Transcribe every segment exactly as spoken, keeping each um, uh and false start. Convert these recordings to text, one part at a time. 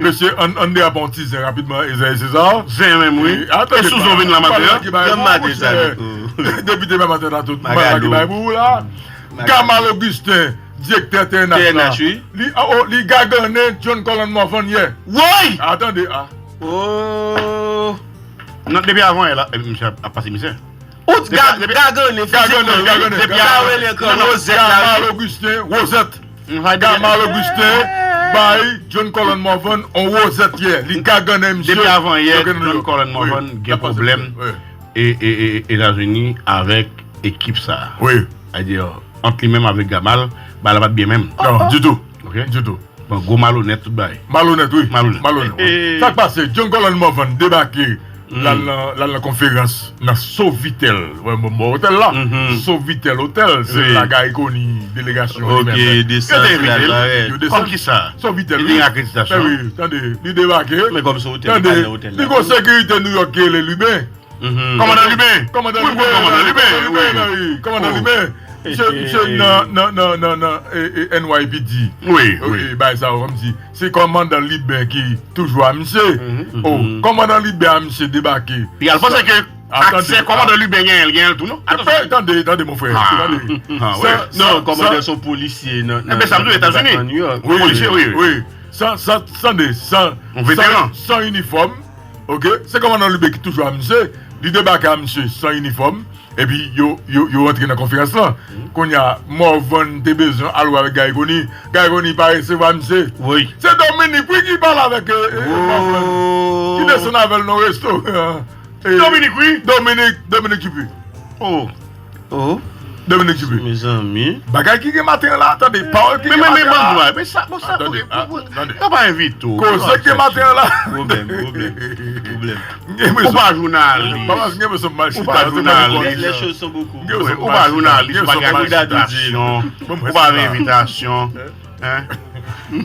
Mesye, ann ann derape yon ti zen rapidman, Ezayi Sezar. Zen menm, wi. E sou zon vin la maten an. Granm maten sa, Niko. Depite pa maten la tout. Malaki bay pou ou la. Gamal Augustin, direktè T N H la. Li, oh, li gagannen John Colin Morvan yè. Woy! Atande, a. Oh! Non, depi avan yè la, epi misye ap pase mizè. Ou t gagannen fizikman, wi. Depi avan. Sa rele ankò Wozèt la, wi. Gamal Augustin, Wozèt. Gamal Augustin bay John Colin Morvan on wozèt yè. Li gagannen misye. Depi avan yè, John Colin Morvan gen pwoblèm e, e, e, Etazini avèk ekip sa a. Wi. Sètadi, ant li menm avèk Gamal, bagay la pa t byen menm. Non, ditou. Ok? Ditou. Bon, gwo malonèt tout bagay. Malonèt, wi. Malonèt. Malonèt. Sa k pase? John Colin Morvan debake. L al nan, l al nan konferans nan Sofitel. Wè, bon, bon, otèl la. Sofitel Hotel, se la Gaï Conille delegasyon li menm. Yo te envite l. Yo desann. Kòm kisa? Sofitel, wi. Li gen akreditasyon. Wi, tande, li debake. Men kòm se otèl, li pa nan otèl la. Li gon sekirite Nouyòk ki rele Liben. Kòmandan Liben. Kòmandan Liben. Kòmandan Liben, wi. Kòmandan Liben. Misye, misye nan, nan, nan, nan, nan, e, e, N Y P D. Wi, wi. Bagay sa yo, kòmsi se kòmandan Liben ki toujou a misye. Oh, kòmandan Liben a misye debake. Li al panse ke aksè kòmandan Liben genyen, l genyen l tou, non? Atansyon. Tande, tande, mon frè. Tande. Non, kòmandan se yon polisye nan, nan, nan Nouyòk. Wi, polisye, wi, wi. San, san, tande, san, san inifòm. Ok? Se kòmandan Liben ki toujou a misye. Li debake a misye san inifòm. Epi yo, yo, yo rantre nan konferans lan. Kounye a, Morvan te bezwen al wè avèk Gaï Conille. Gaï Conille pa resevwa misye. Wi. Se Dominique, wi, ki pale avèk, e, e, Morvan. Ki desann avè l nan restoran. E, Dominique, wi. Dominique, Dominique Dupuy. Oh. Oh. Dominique Dupuy. Mezanmi. Bagay ki gen maten an la, tande, pawòl ki gen maten an la. Men, men, men, men, men sa, bon, sa, tande, pou, pou, pou, yo pa envite w. Koze ki gen maten an la. Pwoblèm, pwoblèm, pwoblèm. Ou pa jounalis. Ou pa jounalis. Les, les choses sont beaucoup. Ou pa jounalis, ou pa gen akreditasyon, ou pa gen envitasyon. Hein? Ou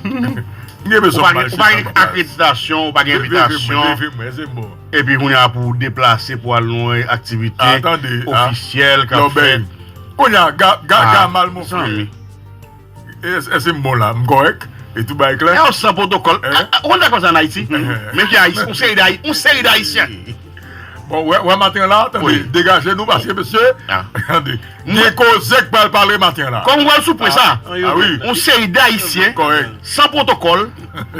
pa gen, ou pa gen akreditasyon, ou pa gen envitasyon. Epi kounye a pou w deplase pou al nan yon aktivite ofisyèl k ap fèt. Kounye a, Ga-, Ga-, Gamal, mon frè. Èske m bon la? M kòrèk? E tout bagay klè? E w san pwotokòl. Ou konn sa k pase ann Ayiti? Men ki Ayisyen, yon seri d Ayi-, yon seri d Ayisyen. Bon, wè, wè maten an la, tande, degaje nou paske mesye, tande, gen koze k pral pale maten an la. Kòm ou wè l sou pwen sa, yon seri d Ayisyen san pwotokòl,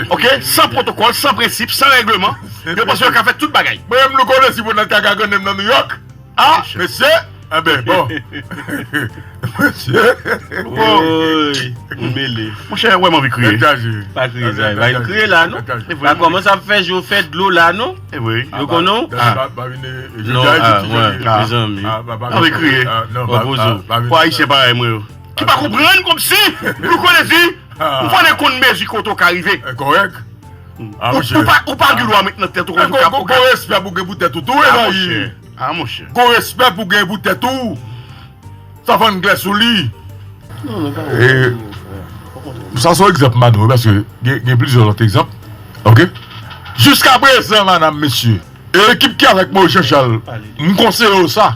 ok, san pwotokòl, san prensip, san règleman, yo panse yo ka fè tout bagay. Mwen menm, nou konnen si pou nèg ka gagannen m nan Nouyòk. Ah, mesye! Enben, bon. Mesye! Woy, m mele. Monchè, wè m anvi kriye. Pa kriye, Zay. Pa vin kriye la, non. Pa kòmanse ap fè je w fè dlo la, non. Yo konnen w. Non, ah, mezanmi. Anvi kriye. Pou Ayisyen parèy mwen yo. Ki pa konprann kòmsi, nou konnen si, ou konnen konn mezi kote w ka rive. Kòrèk. Ou pa, ou pa gen dwa met nan tèt ou konn ou ka. Gon respè pou gen pou tèt ou tou, e nan yi. Ah, monchè. Gon respè pou gen pou tèt ou. Sa fann glè sou li. E, sa se yon egzanp, Mano, paske gen, gen plizyè lòt egzanp. Ok? Jiskaprezan, madam, mesye, e ekip ki avèk Moïse Jean Charles, m konseye w sa.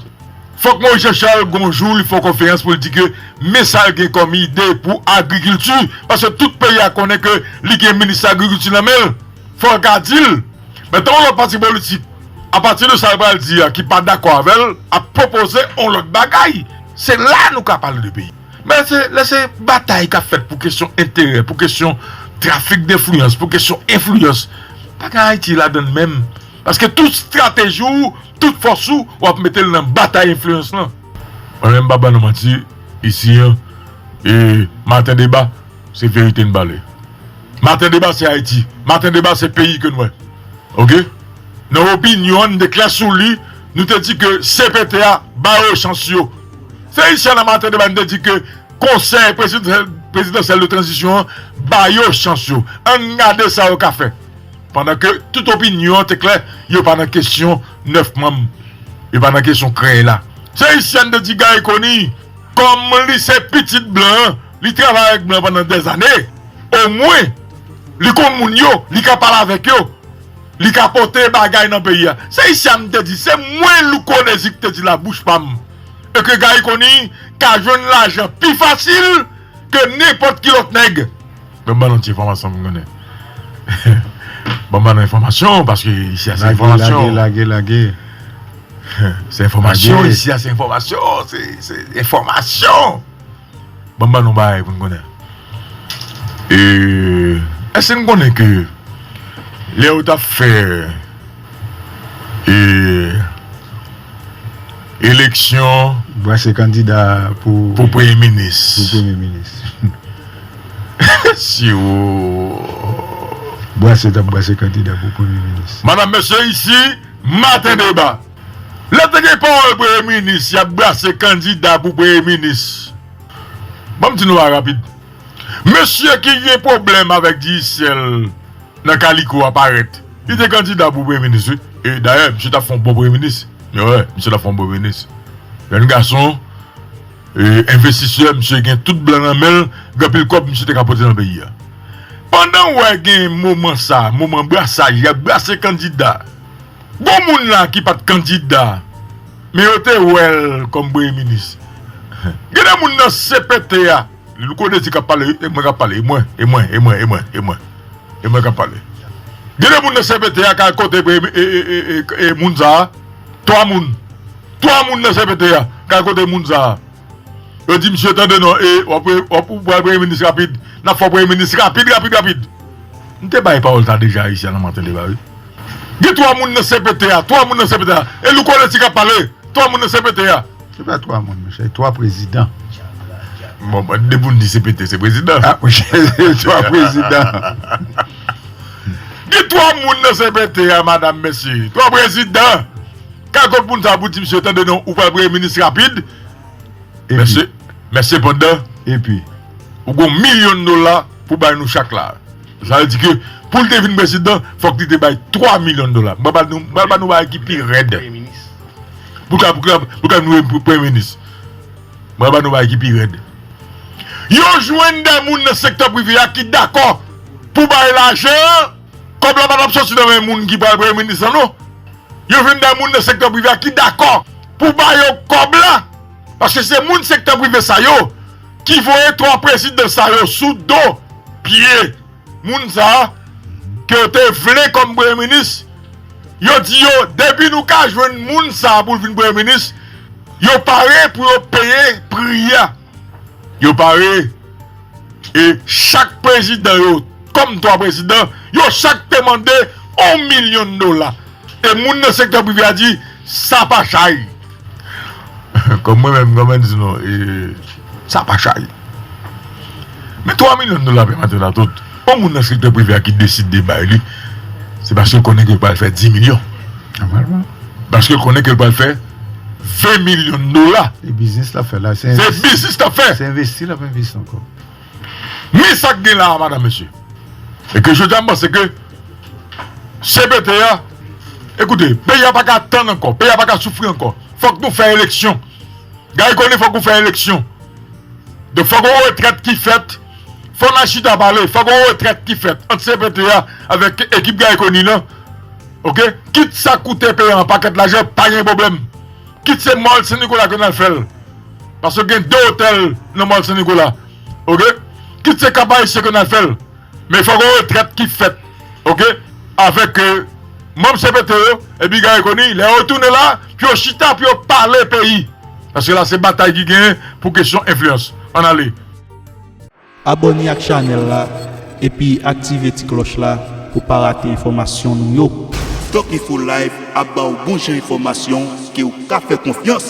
Fòk Moïse Jean Charles, gon jou, li fè yon konferans pou l di ke men sa l gen kòm ide pou agrikilti. Paske tout peyi a konnen ke li gen minis agrikilti nan men l. Fò l ka di l. Men tan yon lòt pati politik, apati de sa l pral di a, ki pa dakò avè l, ap pwopoze yon lòt bagay, se la nou ka pale de peyi. Men se, lè se batay k ap fèt pou kesyon enterè, pou kesyon trafik denfliyans, pou kesyon enfliyans, pa gen Ayiti ladan l menm. Paske tout estrateji w, tout fòs ou, w ap mete l nan batay enfliyans lan. Mwen menm, m pa ban nou manti, isi an, e, Maten Deba, se verite n pale. Maten Deba, se Ayiti. Maten Deba, se peyi ke n wè. Ok? Nan opinyon an, n te klè sou li, nou te di ke C P T a, ba yo chans yo. Se isi a nan Maten Deba, n te di ke konsèy prezidansyèl, prezidansyèl de tranzisyon an, ba yo chans yo. Ann gade sa yo ka fè. Pandan ke tout opinyon an te klè, yo pa nan kesyon nèf manm. Yo pa nan kesyon krèy la. Se isi a n te di Gaï Conille, kòm li se pitit blan, li travay avèk blan pandan dèzane, omwen, li konn moun yo, li ka pale avèk yo, li ka pote bagay nan peyi a. Se isi a m te di, se mwen Louko Dezi ki te di labouch pa m. E ke Gaï Conille ka jwenn lajan pi fasil ke nenpòt ki lòt nèg. Ban m ba nou ti enfòmasyon pou m konnen. Ban m ba nou enfòmasyon, paske isi a se enfòmasyon. Lage, lage, lage. Se enfòmasyon, isi a se enfòmasyon, se, se enfòmasyon. Ban m ba nou bagay pou n konnen. E, èske n konnen ke lè yo t ap fè, e, eleksyon. Brase kandida pou, pou premye minis. Pou premye minis. Si ou. Brase t ap brase kandida pou premye minis. Madam, mesye, isi, Maten Deba. Lè te gen pawòl premye minis, y ap brase kandida pou premye minis. Ban m di nou bagay rapid. Mesye ki gen pwoblèm avèk Dijisyèl nan Kaliko a parèt. Li te kandida pou premye minis, wi. E dayè, misye t ap fè yon bon premye minis. Men wè, misye t ap fè yon bon premye minis. Jèn gason, e, envestisè, misye gen tout blan nan men l, gen anpil kòb misye te ka pote nan peyi a. Pandan w wè gen moman sa, moman brasaj, y ap brase kandida. Gon moun la ki pa t kandida, men yo te wè l kòm premye minis. Gen de moun nan C P T a, Louko Désir k ap pale, wi, e mwen k ap pale, e mwen, e mwen, e mwen, e mwen, e mwen, e mwen k ap pale. Gen de moun nan C P T a k al kote premye, e, e, e, e, e moun sa a, twa moun, twa moun nan C P T a k al kote moun sa a. Yo di, "Misye, tande non, e, w ap, w ap, ou pral premye minis rapid. N ap fè w premye minis rapid, rapid, rapid." M te bay pawòl sa deja isi a nan Maten Deba, wi. Gen twa moun nan C P T a, twa moun nan C P T a. E Louko Désir k ap pale, twa moun nan C P T a. Se pa twa moun, mesye, twa prezidan. Bon, bon, depi w di C P T, se prezidan. Ah, wi, se twa prezidan. Gen twa moun nan C P T a, madam, mesye. Twa prezidan. Ka kot moun sa pou di, "Misye, tande non, ou pral premye minis rapid." Epi? Men se, men sepandan, epi? Ou gon milyon dola pou bay nou chak la. Sa vle di ke pou l te vin prezidan, fòk li te bay twa milyon dola. Mwen ba nou, mwen ba nou bagay ki pi rèd. Pou ka, pou ka, pou ka nou premye minis. Mwen ba nou bagay ki pi rèd. Yo jwenn de moun nan sektè prive a ki dakò pou bay lajan an. Kòb la pa t ap soti nan men moun ki pral premye minis lan, non. Yo jwenn de moun nan sektè prive a ki dakò pou ba yo kòb la. Paske se moun sektè prive sa yo ki voye twa prezidan sa yo sou do pye moun sa a ke yo te vle kòm premye minis. Yo di yo, depi nou ka jwenn moun sa a pou l vin premye minis, yo pare pou yo peye pri a. Yo pare. E chak prezidan yo, kòm twa prezidan, yo chak te mande yon milyon dola. E moun nan sektè prive a di, "Sa pa chay." Kòm mwen menm, kòm mwen di nou, e, sa pa chay. Men twa milyon dola pèmèt la tout. Yon moun nan sektè prive a ki deside bay li, se paske l konnen ke l pral fè dis milyon. Nòmalman. Paske l konnen ke l pral fè ven milyon dola. Se biznis l ap fè la. Se biznis l ap fè. Se envesti l ap envesti ankò. Men sa k gen la a, madam, mesye. E ke jodi a, m panse ke C P T a, ekoute, peyi a pa ka tann ankò, peyi a pa ka soufri ankò. Fòk nou fè eleksyon. Gary Conille, fòk ou fè eleksyon. Donk, fòk yon retrèt ki fèt. Fò n al chita pale. Fòk yon retrèt ki fèt ant C P T a avèk ekip Gary Conille lan. Oke? Kit sa koute peyi a yon pakèt lajan, pa gen pwoblèm. Kit se Mòl Sen Nikola ke n al fè l. Paske gen de otèl nan Mòl Sen Nikola. Oke? Kit se Kap Ayisyen ke n al fè l. Men fòk yon retrèt ki fèt. Oke? Avèk, e, manm C P T yo, epi Gary Conille, lè yo tounen la, pou yo chita, pou yo pale peyi. Paske la, se batay ki genyen pou kesyon enfliyans. Ann ale. Abòne ak chanèl la, epi aktive ti klòch la pou pa rate enfòmasyon nou yo. Doc Info Live ap ba w bon jan enfòmasyon ke w ka fè konfyans.